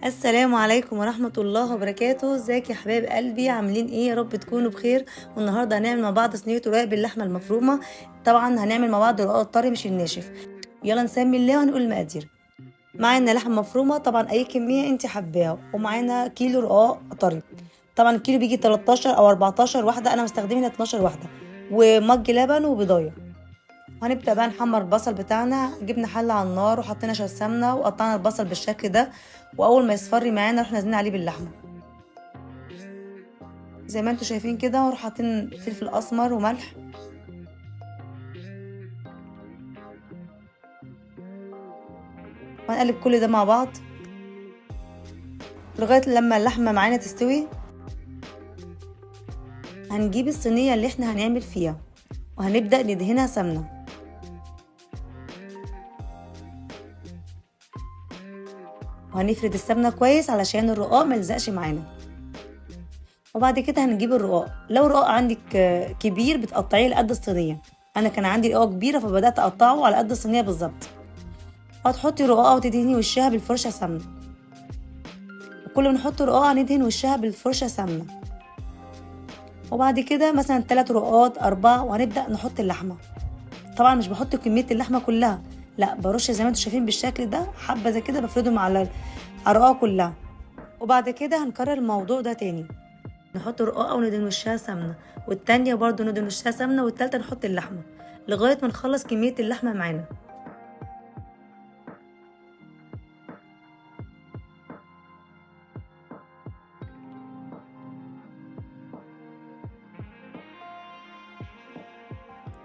السلام عليكم ورحمة الله وبركاته. ازيك يا حبايب قلبي؟ عاملين ايه؟ يا رب تكونوا بخير. والنهارده هنعمل مع بعض صينية رقاق باللحمة المفرومة. طبعا هنعمل مع بعض رقاق الطري مش الناشف. يلا نسمي الله وهنقول المقادير. معانا لحمة مفرومة، طبعا اي كمية انت حباها، ومعانا كيلو رقاق طري. طبعا الكيلو بيجي 13 او 14 واحدة، انا مستخدمة 12 واحدة، ومج لبن وبيضاية. وهنبدأ بقى نحمر البصل بتاعنا. جبنا حلة على النار وحطينا شوية سمنة وقطعنا البصل بالشكل ده، واول ما يصفر معانا رحنا نازلين عليه باللحمة زي ما انتم شايفين كده، ونروح حاطين فلفل اسمر وملح. وهنقلب كل ده مع بعض لغاية لما اللحمة معانا تستوي. هنجيب الصينية اللي احنا هنعمل فيها وهنبدأ ندهنها سمنة. وهنفرد السمنة كويس علشان الرقاق ما يلزقش معانا. وبعد كده هنجيب الرقاق. لو رقاق عندك كبير بتقطعيه لقد الصينية، انا كان عندي رقاق كبيرة فبدات اقطعه على قد الصينية بالظبط. وهتحطي رقاقه وتدهني وشها بالفرشه سمنه، وكل ما نحط رقاقه ندهن وشها بالفرشه سمنه. وبعد كده مثلا 3 رقاقات 4، وهنبدا نحط اللحمة. طبعا مش بحط كمية اللحمة كلها، لا برش زي ما انتم شايفين بالشكل ده، حبه زي كده بفردهم على الرقاقه كلها. وبعد كده هنكرر الموضوع ده تاني، نحط رقاقه وندهن وشها سمنه، والتانية برضو ندهن وشها سمنه، والتالتة نحط اللحمة لغاية ما نخلص كمية اللحمة معانا.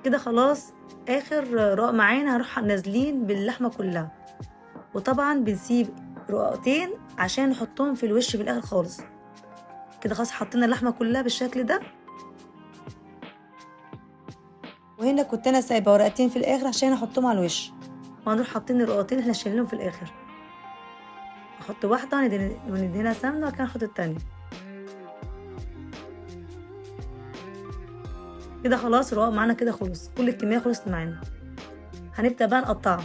كده خلاص اخر رقاق معانا هنروح نازلين باللحمه كلها. وطبعا بنسيب رقاقتين عشان نحطهم في الوش في الاخر خالص. كده خلاص حطينا اللحمة كلها بالشكل ده. وهنا كنت انا سايبه ورقتين في الاخر عشان احطهم على الوش. وهنروح حاطين الرقاقتين احنا شايلينهم في الاخر. نحط واحدة وندهنها سمنه، وبعد كده نحط التانية. كده خلاص الرقاق معانا كده خلص، كل الكمية خلصت معانا. هنبدا بقى نقطعها.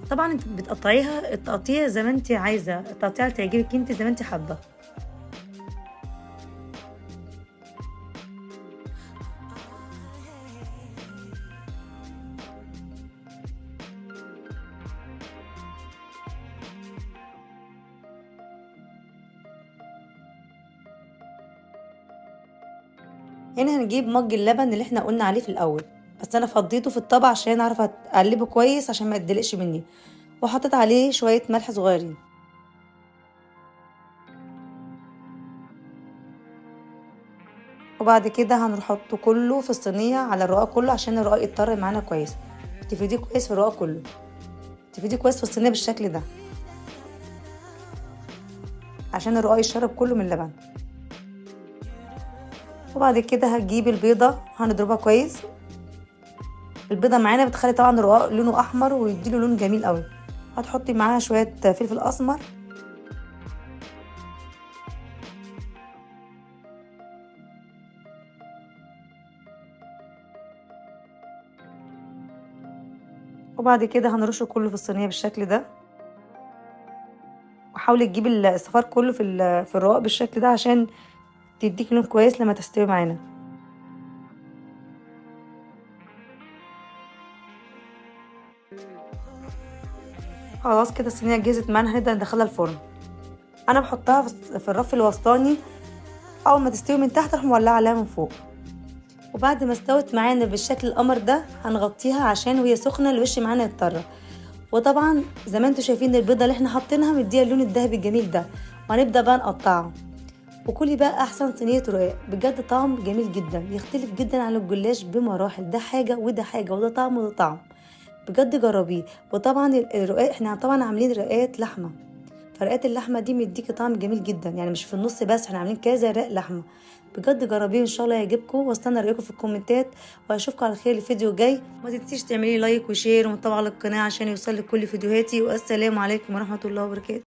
طبعا انت بتقطعيها التقطيع زي ما انت عايزه، التقطيع اللي تعجبك انت زي ما انت حابة. هنا هنجيب مج اللبن اللي احنا قلنا عليه في الاول، بس انا فضيته في الطبق عشان اعرف اقلبه كويس عشان ما يتدلقش مني، وحطيت عليه شوية ملح صغيرين. وبعد كده هنحطه كله في الصينية على الرقاق كله عشان الرقاق يتطري معانا كويس. تفرديه كويس في الرقاق كله، تفرديه كويس في الصينية بالشكل ده عشان الرقاق يشرب كله من اللبن. وبعد كده هتجيب البيضة هنضربها كويس. البيضة معانا بتخلي طبعا الرقاق لونه احمر ويديله لون جميل قوي. هتحطي معاها شوية فلفل اسمر، وبعد كده هنرشه كله في الصينية بالشكل ده. وحاولي تجيبي الصفار كله في الرقاق بالشكل ده عشان تديك لون كويس لما تستوي معانا. خلاص كده الصينية جهزت معانا، هنبدا ندخلها الفرن. انا بحطها في الرف الوسطاني، اول ما تستوي من تحت اروح مولعه عليها من فوق. وبعد ما استوت معانا بالشكل القمر ده هنغطيها عشان وهي سخنة الوش معانا يتطرى. وطبعا زي ما انتم شايفين البيضة اللي احنا حاطينها مديها اللون الذهبي الجميل ده. وهنبدا بقى نقطعها. وكلي بقى احسن صينية رقاق، بجد طعم جميل جدا، يختلف جدا عن الجلاش بمراحل. ده حاجة وده حاجة، وده طعم وده طعم، بجد جربيه. وطبعا الرقاق احنا طبعا عاملين رقاقات لحمه، فرقات اللحمة دي مديكي طعم جميل جدا، يعني مش في النص بس، احنا عاملين كذا رق لحمه. بجد جربيه ان شاء الله يعجبكم، واستنى رايكم في الكومنتات، واشوفكم على خير الفيديو الجاي. ما تنسيش تعملي like و share ومتابعة للقناة عشان يوصلك كل فيديوهاتي. والسلام عليكم ورحمة الله وبركاته.